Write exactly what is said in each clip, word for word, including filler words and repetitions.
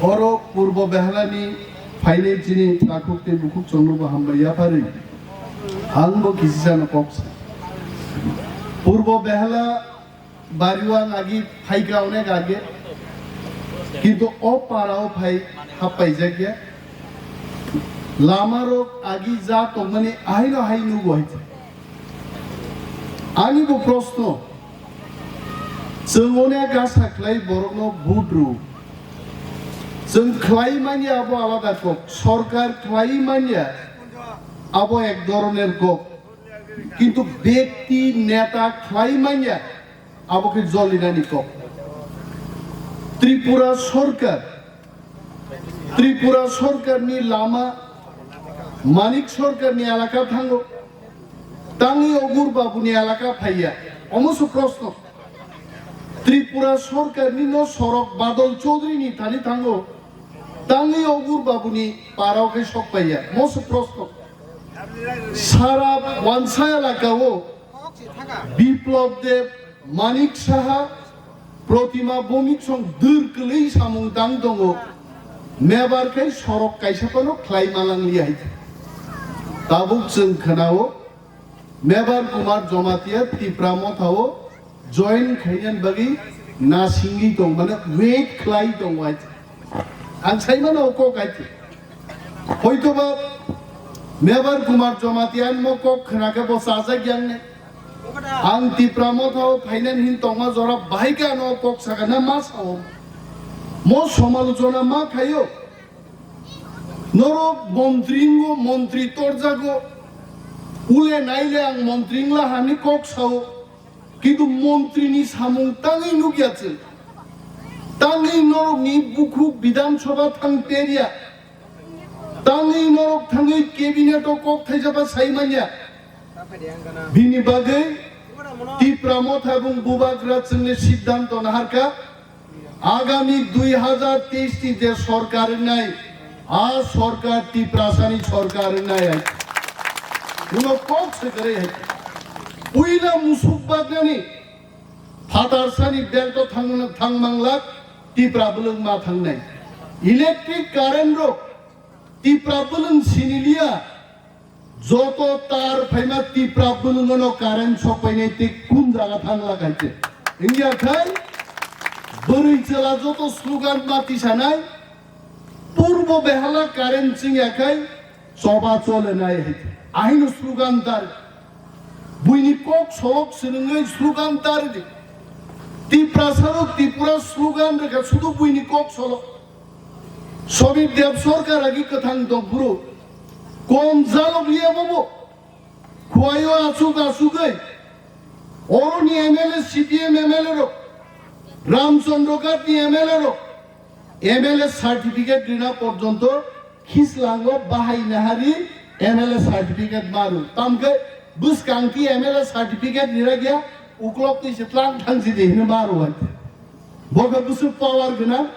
Oro Purbo Behalani phainai chini takhuk tei bukhuk chwngno bo hambai yapharwi ang bo kisisa no kok sa. Purbo Behala bari o ang agi phaikha onek age, kintu o para o phai happaijak ya. Lama rok agi ja tongmani ahaino hai nugo hai. Ani bo proshno, chwng onek asa khlai borokno vote rw. Chwng khlai manya abo alada kok, sorkar khlai manya abo ek dhoroner kok, kintu bekti neta khlai manya abo khe jolinani kok. Tripura sorkar, Tripura sorkarni lama Manik sorkarni elaka thango, tangwi Ogur babuni elaka phaiya. Omo se proshno. Tripura sorkarni no sorok Badal Chaudhary ni thani thango, tangwi Ogur babuni parao khai sok paiya. Omo se proshno. Sara wansa elaka o Biplab Deb, Manik Saha, Protima Bhowmik song dwr kwlwi samung tang tongo. Mebar khai sorok kaisa phano khlai malang liya hai. Tabuk chwng khwnao Mebar Kumar Jamatia Tipra Motha o join khainani bagwi nasingwi tong, mane wait khlai tong hai. Ang sai mano o kok hai. Hoitoba Mebar Kumar Jamatia mo kok khna khe bo chajak yang ne. Ang Tipra Motha o phainani hin tongma jora bahai khe ano kok saka na ma sao. Mo somalochona ma khaio. Norok montri ngo, montri torjago. Ule naile ang montri ngla hani kok sao. Kintu montri ni samung tangwi nukya chwng. Tangwi norok ni bukhuk Bidhan Sabha thang perya. Tangwi norok thangwi cabinet o kok thaisa ba sai manya. Bini bagwi Tipra Motha bung bubagra chwngni siddhanto naharkha. Agami dui hazar teis ni je sorkar wngnai, a sorkar Tiprasani sorkar wngnai hai. Uno kok se kwrwi hai. Puila musuk bagnani phatarsani belto thang, thang manglak Tipra bwlwng ma thangnai. Electric current rok Tipra bwlwng siniliya. Joto tar phaima Tipra bwlwngno current sokpainai tei kun jaga thangla kaite. Wngya khai bwrwi chwla joto slogan ma tisanai, Purbo Behala current chwngya khai choba cholenai hai. Ahino slogan tar. Buini kok solok swrwngwi slogan tar di. Tiprasarok Tripura slogan rwkha sudu buini kok solok. Somit Deb sorkar agi kwthang dongphuru kom jalok liya bobo. Khuaio achuk achugwi oroni M L A, C P M M L A rok, Ramchandra Ghat ni M L A rok, M L A certificate rina porjonto khislango bahai nahari M L A certificate maru. Tamkhe bwskang ki M L A certificate nira gya uklok twi se tlang thang si de hino maru hai. Bo khe bwswk power gwnang.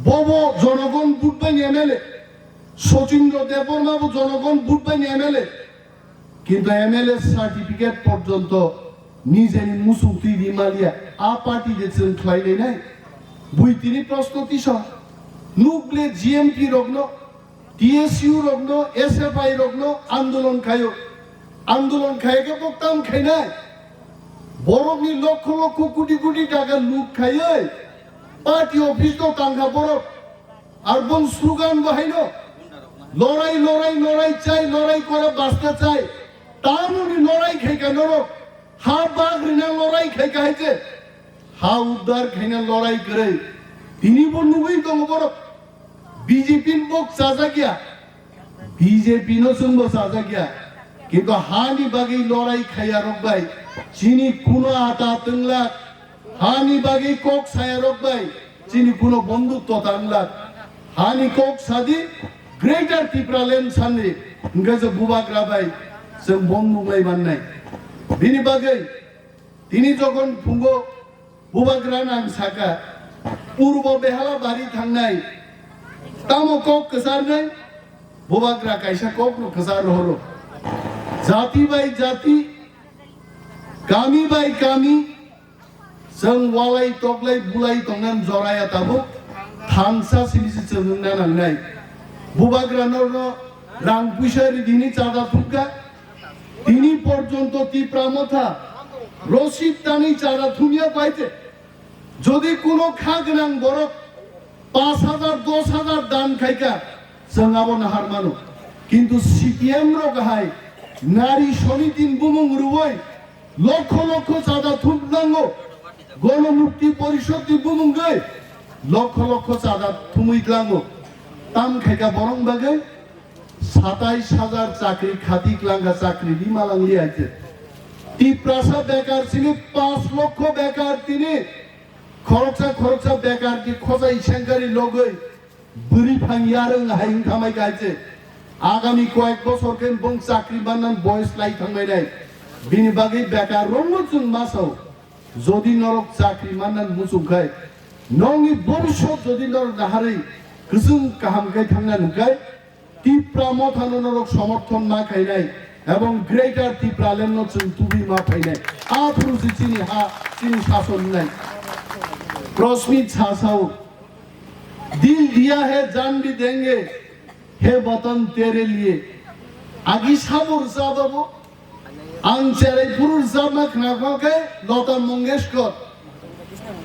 Bobo jonogon vote bai ni M L A, Sachindra Debbarma bo jonogon vote bai ni M L A, kintu M L A certificate porjonto nijeni musung twi ri maliya, a party de chwng khlai lai nai. Bui tini proshno tisa, nukle G M T rokno, T S U rokno, S F I rokno andolon khaio. Andolon khaikhe bo tam khainai. Borokni lokho lokho koti koti taka loot khaiwi party office no tangkha borok. Ar bong slogan bo haino, lorai, lorai, lorai chai, lorai kora basta chai. Tamoni lorai khaikha norok. Ha bag rina lorai khaikha hai je. Ha uddar khaina lorai kwrwi. Tini bo nugwi tongo borok. B J P ni bok chajak ya. B J P no chwngbo chajak ya. Kintu hani bagwi lorai khaiya rok bai chini kuno ata twngla. Hani bagwi kok saya rok bai chini kuno bonduk tota wngla. Hani kok sadi Greater Tipraland sanni hwnkhe je bubagra bai chwng bonduk lai mannai. Bini bagwi tini jokhon phungo Bubagra nang saka, Purbo Behala bari thangnai. Tamo kok kwcharnai? Bubagra kaisa kokno kwchar rohoro. Jati bai jati, kami bai kami, chwng walai toklai bulai tongnan joraya tabuk. Thansa simi se chwng wngna nangnai. Bubagra norno rang puisa ri dini chada thumkha. Tini porjonto Tipra Motha rosid tani chada thumya paite. Jodi kuno kha gwnang borok pash hajar, dosh hajar dan khaika, chwng abo nahar mano. Kintu C P M rok hai nari somitin bumung rwui lokho lokho chada thumnango. Gono Mukti Porishod ni bumung gwi lokho lokho chada thumui tlango. Tam khaika borok bagwi satais hajar chakri khati klangkha, chakri di malang li aite. Tiprasa bekar simi pash lokho bekar tini. Khoroksa khoroksa bekar di khosa isengkari logoi bwrwi phang yarwng hai wngkha mai kaise. Agami koyek bosor khe bong chakri mannan boyes lai thangbai nai. Bini bagwi bekar rokno chwng masao. Jodi norok chakri mannan muchung khai, nokni bobiswt jodi norok naharwi kwchwng kaham khai thangna nungkhai, Tipra Mothano norok somorthon ma khainai ebong Greater Tipraland no chwng tubui ma phainai. Aphuru se chini ha, chini sason nai. Prosmit sa sao, "Dil diya hai jaan bhi denge, hai watan tere liye." Agi sabo rwchapabo, ang cherai phuru rwchapma khna khe Lata Mangeshkar.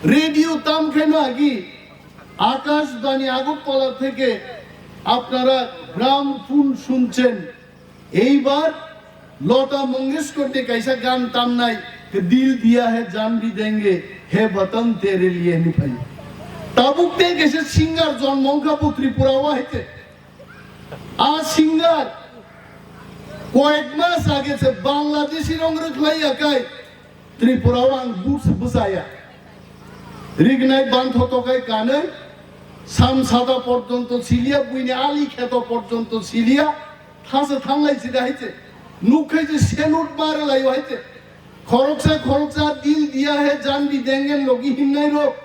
Radio tam khaino agi Akashbani Agartala theke apnara gram phun shunchen. Eibar Lata Mangeshkar ni kaisa gan tamnai, "Dil diya hai jaan bhi denge, hai watan tere liye" hinwi phai. Tabuk te kaisa singer jonmo wngkha bo Tripura o hai te. A singer koyek mas age se Bangladeshi rong rwkhlai ya kai. Tripura o ang bus bwsaya. Rignai banthoto kai kanwi, sam sada porjonto siliya, buini ali kheto porjonto siliya, thasa thanglai sida hai se. Nuk khai se salute ma rwlaio hai se. Khoroksa khoroksa dil diya hai jaan bhi denge logi hinnai rok.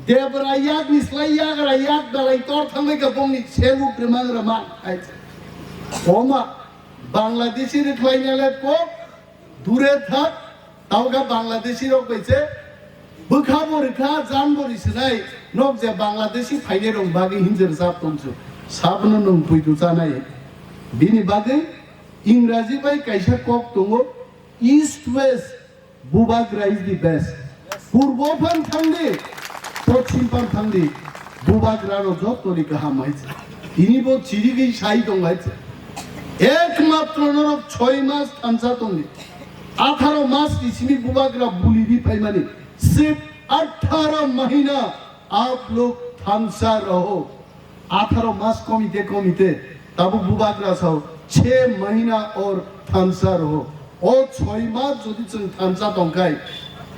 Debra yak ni slai yagra yak dalai tor thangbai ka bongni salute rwmang rwmang hai se. Oma Bangladeshi rwkhlai nale kok dure thak. Tauga Bangladeshi rok bai se bwkha bo rwkha, jan bo risinai, nok je Bangladeshi phainai rok bagwi hinjir jat tongsu, sabno nung puitu chanai. Bini bagwi Ingraji bai kaisa kok tongo, East West, Bubagra is the best. Purbo phan thangdi, pochim phan thangdi, Bubagra no joto ni kaham hai se. Tini bo chirigwi sai tong hai se. Ekmatro norok choi mas thansa tongdi. Atharo mas ni simi Bubagra buli di phaimani. Sirf atharo mahina aap log thansa raho. Atharo mas komite komite. Tabuk Bubagra sao, "Chhe mahina aur thansa raho." O choi mas jodi chwng thansa tongkhai,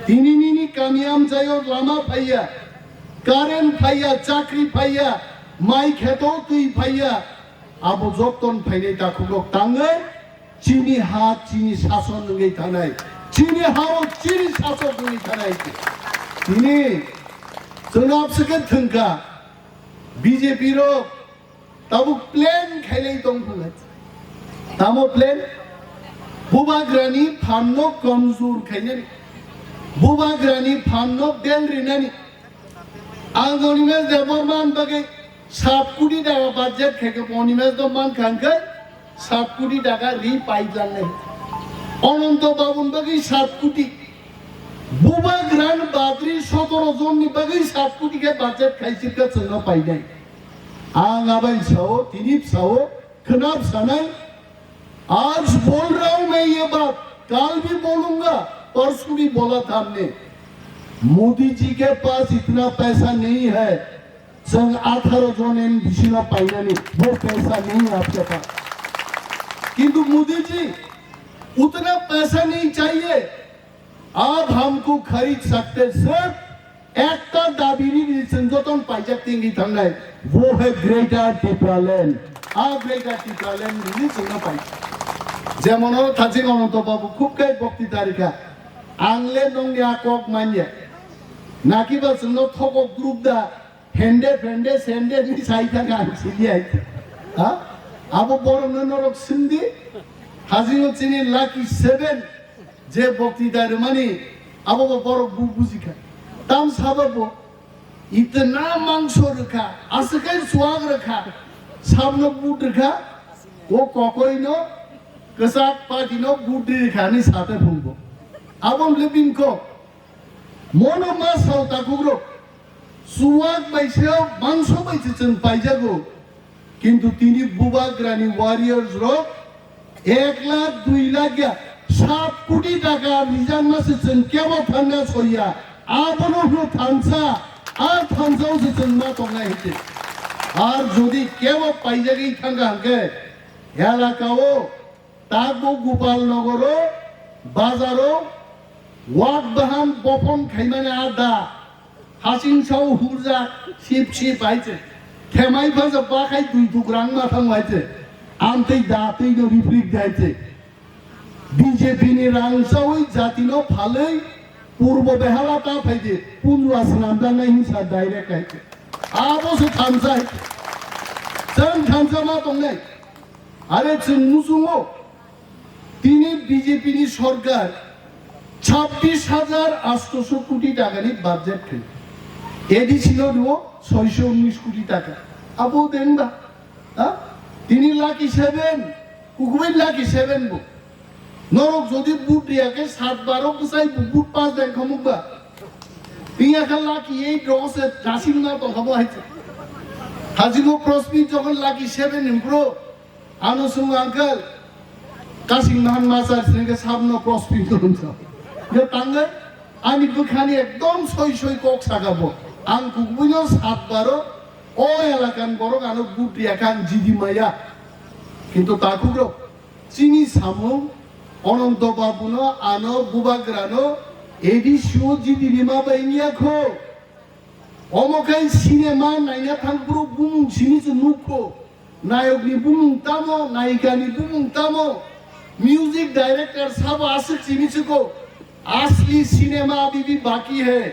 tini nini kami amchaio lama phaiya, current phaiya, chakri phaiya, mai kheto twi phaiya, abo joton phainai takhukrok tangwi chini ha chini sason wngwi thanai, chini ha o chini sasok wngwi thanai. Tini chwng abswkhe thwngkha B J P rok tabuk plan khailai tong phunai. Tamo plan? Bubagrani phanno kamjor khainani, Bubagrani phanno bel rinani. Ang Animesh Debbarma ni bagwi sat koti taka budget khaikha, Animesh Debbarma khankhe sat koti taka ri paidlangnai. Ananto Babu ni bagwi sat koti. Bubagrani badri sotoro jon ni bagwi sat koti khe budget khaisirkha chwngno painai. Ang abai sao, tini sao, khwnap sanai, "Aaj bol raha hoon main ye baat, kal bhi bolunga, parson bhi bola tha humne. Modi ji ke paas itna paisa nahi hai, chwng atharo jon M D C no painani, wo paisa nahi hai aapke paas. Kintu Modi ji, utna paisa nahi chahiye." Ab humko kharid sakte hain, sirf ekta dabi ri ri chwng joton paijak tingwi thangnai, wo hai Greater Tipraland. A Greater Tipraland ri chwngno pai. Jemon o thaching Ananto Babu khub khe bokti tarikha. Ang le nongni a kok manya. Nakiba chwngno thokok group da. Phende, phende, sende ni sai thang ang sidi ai. Ha? Abo borok no norok sindi. Hajino chini lucky seven je bokti dai rwmani, abo bo borok bu bujikha. Tam sabo bo Itna mangso rwkha, aswk khe chuwak rwkha, sabno but rwkha, o kokoino kwchak patino but ri rwkha hinwi sate phungbo. Abo hwnle bini kok. Mono ma sao takhukrok, chuwak bai se mangso bai se chwng paijago. Kintu tini bubagrani warriors rok ek lakh, dui lakh ya, sat koti taka rijakma se chwng kebo thangna soiya. Abono hwno thansa, a thansao se chwng ma tongnai hinkhe. Ar jodi kebo paijagwi thangkha hinkhe, elakao, takbo Gopal Nogoro, bazaro, wak bahan bopon khaimani a da, hasing sao hurjak, sip sip hai se. Khemai phasa bakhai dui tukrang ma thang hai se. Amtwi da twi no riprik dai se. B J P ni rang sawi jati no phalwi purbo behala ta phaidi punjua swnam da nai hinsa direct hai se. Abo se thansa hai se. Chwng thansa ma tongnai. Are chwng muchungo. Tini B J P ni sorkar chabbish hajar atshosho koti taka ni budget khe. A D C no rwo soisho unnish koti taka. Abo dengba? Ha? Tini lucky seven, kukubai lucky seven bo. Norok jodi but riya khe sat baro bwsai bo but pass deng khamuk ba. Tini akha lucky eight rok se nasing na tong khabo hai. Hajimo prospi jokhon lucky seven impro. Ano sung uncle, kasing mahan masa sengke sabno cross pin tong sa. Ya tangge, ani bukhani ekdom soi soi kok saka bo. Ang kubuino sat baro, o elakan borok ano but riya khan jidi maya. Kintu takhuk rok, chini samung, Ononto Babuno, ano bubagrano, A D C o jidi rima bai niya kho. Omo khe cinema naina thang phuru bumung simi se nukho. Nayok ni bumung tamo, nayika ni bumung tamo, music director sabo aswk simi se kho. Asli cinema abhi bhi baki hai.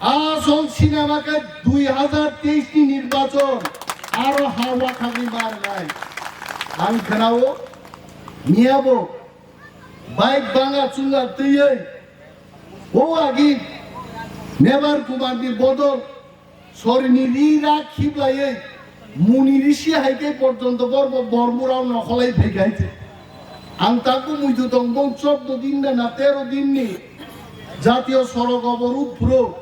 Asol cinema khe dui hazar teis ni nirbachon aro ha wakhagwi mar nai. Ang khnao, miyabo bike banga chunga twiwi o agi Mebar Kumar ni bodol sorini ri rak khiblaiwi muni risi hai khe porjonto borbo bormurao nokholai phai kha hai se. Ang tabuk muitu tong bong chordo din na tero din ni jatiyo sorok obo ruk phuro.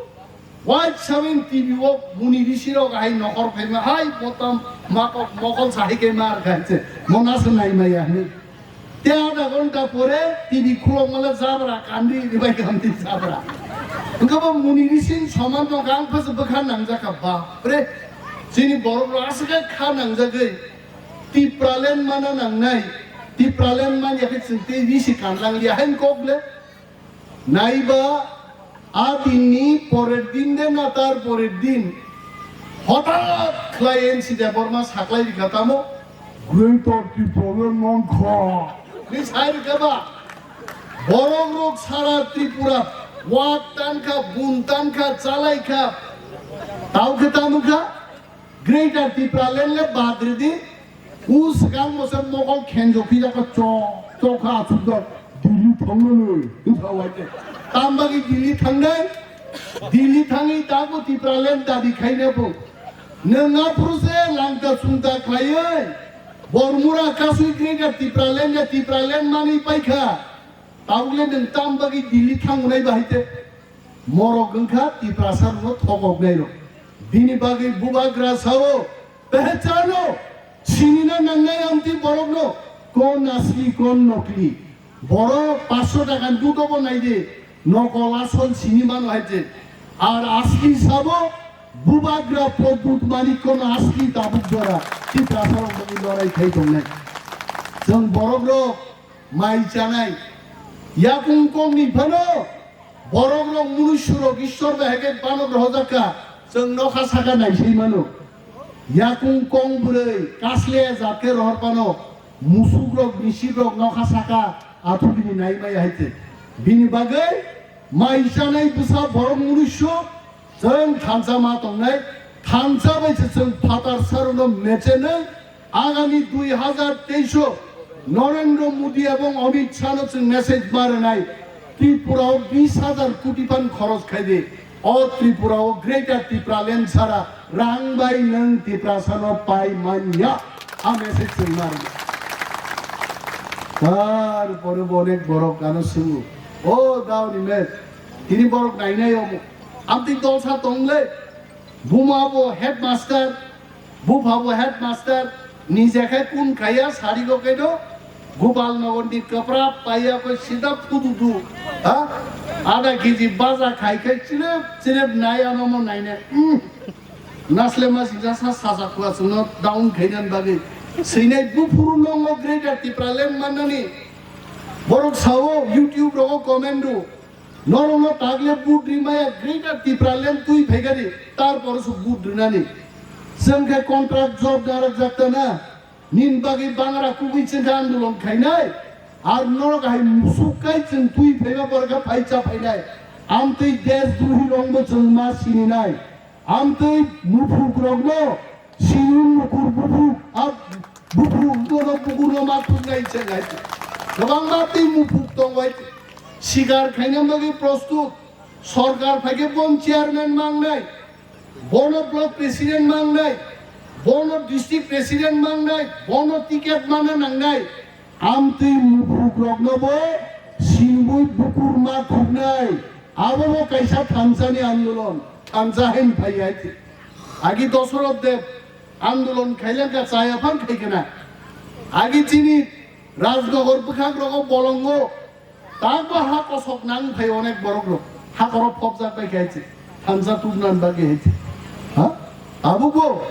White Seven T V o muni risi rok hai nokhor phaima hai botam makok mokol sahai khe mar kha se. Mona se nai maya hini. Te adha ghonta pore T V khulok male jabra kandi ribai kandi jabra. Engkhe bo muni risi ni soman tong kha ang phasa bwkha nangjak kha bapre. Chini borok rok aswk khe kha nangjagwi Tipraland mana nangnai. Tipraland man ya khe chwng tei risi kanlang ya hai kok le. Naiba a dinni porer din de na tar porer din hothat khlai N C Debbarma saklai rikha tamo Greater Tipraland mankha. Ni sai rikha ba borok rok sara Tripura wak tankha, bun tankha, chalai kha. Tau khe tamo kha. Greater Tipraland le bad ridi. U swkang bo se mokol khenjo phiyako chok chok kha achuk dok. Delhi thangmani wngkha waite. Tambagwi Delhi thangnai. Delhi thangwi tabuk Tipraland dabi khaina bo. Nwng aphuru se langta chungta khlaiwi Bormura kasui Greater Tipraland ya Tipraland manwi paikha. Tabukle nwng tambagwi Delhi thangnai bahai te. Morok wngkha Tiprasa rokno thokoknai rok. Bini bagwi bubagra sao, pehchano, sinina nangnai amtwi borokno, kon asli, kon nokli. Borok paanch sho taka dudobo naidi, nokol asol sini mano hai je. Ar asli sabo, bubagra Pradyut Manik kono asli tabuk jora, Tiprasa rok bagwi lorai khai tongnai. Chwng borok rok, mai chanai. Yakung kongni phano borok rok munusu rok Ishwar bai hai khe banok rohojak kha. Chwng nokha saka naisai mano. Yakung kong bwrwi kasle jat khe rohor phano musuk rok, misip rok nokha saka athukni nai maya hai khe. Bini bagwi mai chanai bwsa borok munusu Chwng thansa ma tongnai, thansa bai se chwng phatar sarono mechenwi agami dui hazar teis o Narendra Modi ebong Amit Shah no chwng message ma rwnai, Tripura o bis hazar koti phan khoros khai di, O Tripura o Greater Tipraland sara rang bai nwng Tiprasa no pai manya. A message chwng ma rwdi. Tar pore bo onek borok ano swngo. O dao ni met. Tini borok nainai omo. Amtwi dolsa tongle. Buma bo headmaster. Bupha bo headmaster, nije khe kun khaiya sarigo khe do, Gopal Nagar ni kwpra paiya khe sida phudu du, ha? Ada kg baja khai khe chirep chirep nai ano mo naine, hmm. Naslema sida sa sasa khua chwngno down khainan bagwi. Swinai buphuru nongo Greater Tipraland mannani. Borok sao YouTube rogo comment do. Norokno tagle vote rimaya Greater Tipraland twi phaikani, tarpore se vote rinani. Chwng khe contract job narwkjak tana, nini bagwi bangra kubui chwng khe andolon khainai. Ar norok hai musuk kai chwng twi phaiba borok khe phai cha phainai. Amtwi desdrohi rokbo chwng ma sininai. Amtwi muphuk rokno siyung mukur buphuk, a buphuk, bono bukurno ma thuknai se nai. Kwbangma twi muphuk tongbai sikar khaina bagwi prostut. Sorkar phaikhe bon chairman mangnai, bono block president mangnai, bono district president mangnai, bono ticket mana nangnai. Amtwi muphuk rokno bo sinbui bukur ma thuknai. Abo bo kaisa thansa ni andolon, thansa hain phai hai. Agi Dosoroth Dev andolon khailangkha chaya phang khaikena. Agi chini Rajnagar bwkhak rogo bolongo tangbo ha kosok nang phai onek borok rok. Ha korok phobjak bai khai chi. Thansa tubnan bagwi hai chi. Ha? Abo bo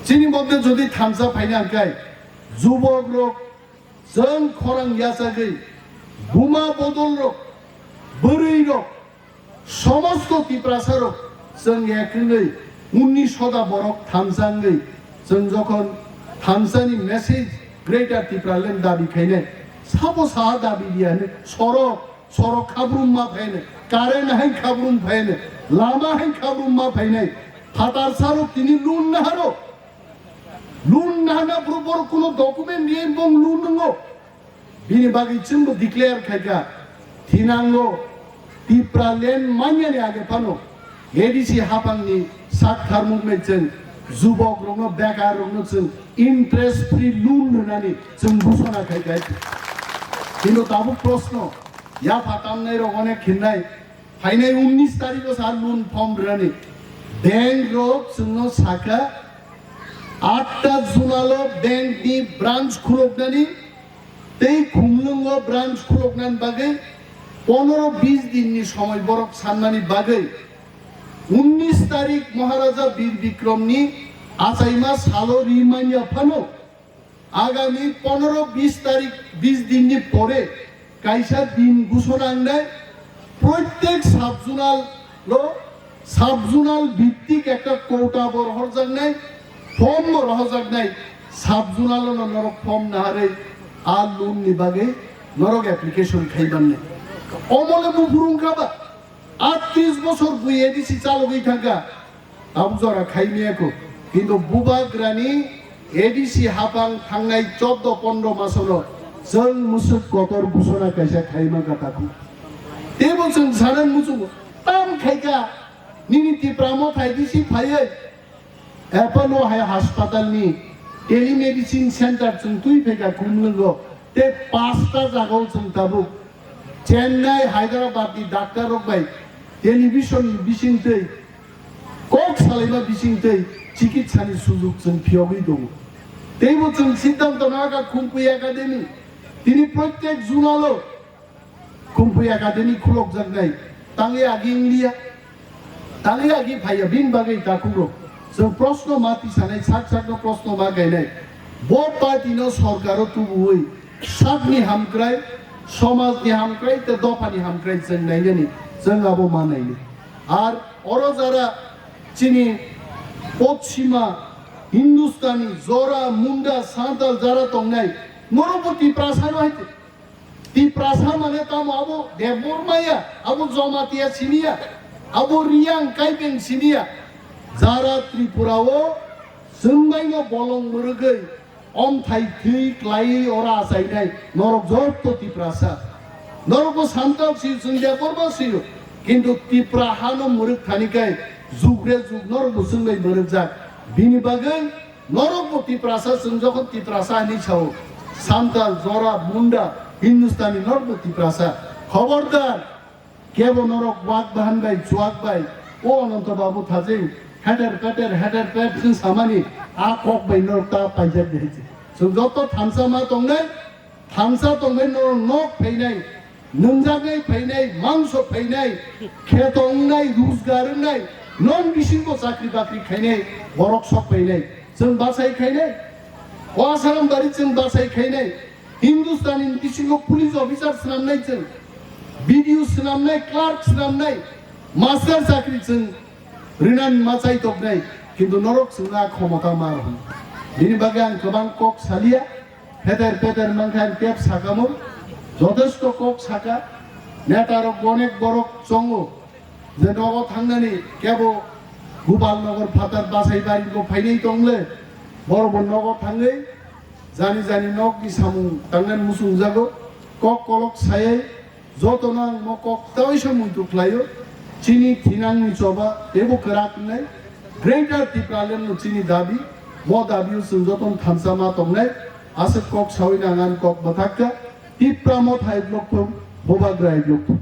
chini moddhe jodi thansa phaina hwnkhe jubok rok Chwng khorang yachagwi buma bodol rok, bwrwi rok, somosto Tiprasa rok chwng ek wngwi unnish hoda borok thansa wngwi chwng jokhon thansani message Greater Tipraland dabi khainai, sabo saha dabi riyani sorok, sorok khabrum ma phainai, current hai khabrum phainai, lama hai khabrum ma phainai, phatar sarok tini lun naharo. Lun nahana bro bor kuno document riyai bong lun nungo. Bini bagwi chwngbo declare khaikha. Thinango Tipraland manyani age phano A D C haphangni sak tharmuknai chwng jubok rokno bekar rokno chwng interest free loan rwnani chwng busona khaikha. Kintu tabuk proshno yapha tamnai rok onek khinnai. Phainai unnish tarikh o sa loan form rwnani. Bank rok chwngno sakha, atta zonal o bank ni branch khuloknani tei Khumlwng o branch khuloknani bagwi pondro bis din ni somoi borok sannani bagwi unnish tarikh Maharaja Bir Bikram ni achaima salo ri manya phano Agami pondro bis tarikh, bis din ni pore kaisa din ghosona wngnai, proitek sub zonal o sub zonal bhittik ekta quota bo rohorjaknai, form bo rohorjaknai, sub zonal o no norok form naharwi a loan ni bagwi norok application khai mannai. Omole buphuru wngkha ba, atris bosor bui A D C chalogwi thangkha. Tabuk jora khaimiyakho. Kintu bubagrani A D C haphang thangnai choddo pondro masono chwng musuk kotor ghosona kaisa khaima kha takhuk. Teibo chwng sana muchungo. Tam khaikha nini Tipra Motha A D C phaiwi Apollo hai haspatalni telemedicine center chwng twi phaikha Khumlwngo. Tei pasta jagao chwng tabuk Chennai, Hyderabad ni doctor rok bai television ni bisingtwi kok salaima bisingtwi chikitsa ni sujuk chwng phiyogwi tongo. Teibo chwng siddhanto naka Khumpui Academy tini proitek zonal o Khumpui Academy khulokjaknai tangwi agi wngliya. Tangwi agi phaiya, bini bagwi takhuk rok. Chwng proshno ma tisanai, sak sakno proshno ma kainai. Bo party no sorkar o tubuwi sakni hamkrai, somajni hamkrai tei dophani hamkrai chwng nainani, chwng abo ma nainai. Ar oro jara chini Poschima Hindustani, Jora, Munda, Santal jara tongnai, norokbo Tiprasa no hai Tiprasa mane tamo abo Debbarma ya, abo Jamatia siniya, abo Riyang Kaibeng siniya. Jara Tripura o chwngbaino bolong mwrwgwi omthai thwi klaiwi ora achainai norok jotto Tiprasa. Norokbo Santal siyo, chwng Debbarma siyo. Kintu Tipra hano mwrwk thani kai jugre jug norok bo chwng bai mwrwkjak. Bini bagwi norok bo Tiprasa, chwng jokhon Tiprasa hinwi sao, Santal, Jora, Munda, Hindustani norok bo Tiprasa. Khobordar, kebo norok wak bahan bai, chuak bai, o Ananto Babu thajing, heter peter, heter pet chwng samani, a kok bai norok ta paijak de hinwi. Chwng joto thansa ma tongnai, thansa tongbai norok nok phainai, nungjaknai phainai, mangso phainai, kheto wngnai, rujgar wngnai, non bisingo chakri bakri khainai, borok sok phainai, chwng bachai khainai, o Asaram bari chwng bachai khainai, Hindustani bisingo police officer swnamnai chwng, B D O swnamnai, clerk swnamnai, master chakri chwng rinani ma chai toknai, kintu norok chwngna khomota ma rw. Bini bagwi ang kwbang kok saliya, Peter peter mankha ang tep sakamo, jotesto kok saka, neta rok onek borok chongo, je nogo thangnani kebo Gopal Nagar phatar Basai bari bo phainai tongle, borok bo nogo thangwi jani jani nokni samung tangnani muchung jago, kok kolok sayai, jotono ang mo kok tawi se muitu khlaio, chini thinangni choba tebo kwrak wngnai, Greater Tipraland no chini dabi, mo dabi o chwng jotono thansa ma tongnai, aswk kok sawi nang ang kok bwthak kha, Tipra Motha hai blok thung, Bubagra hai blok thung.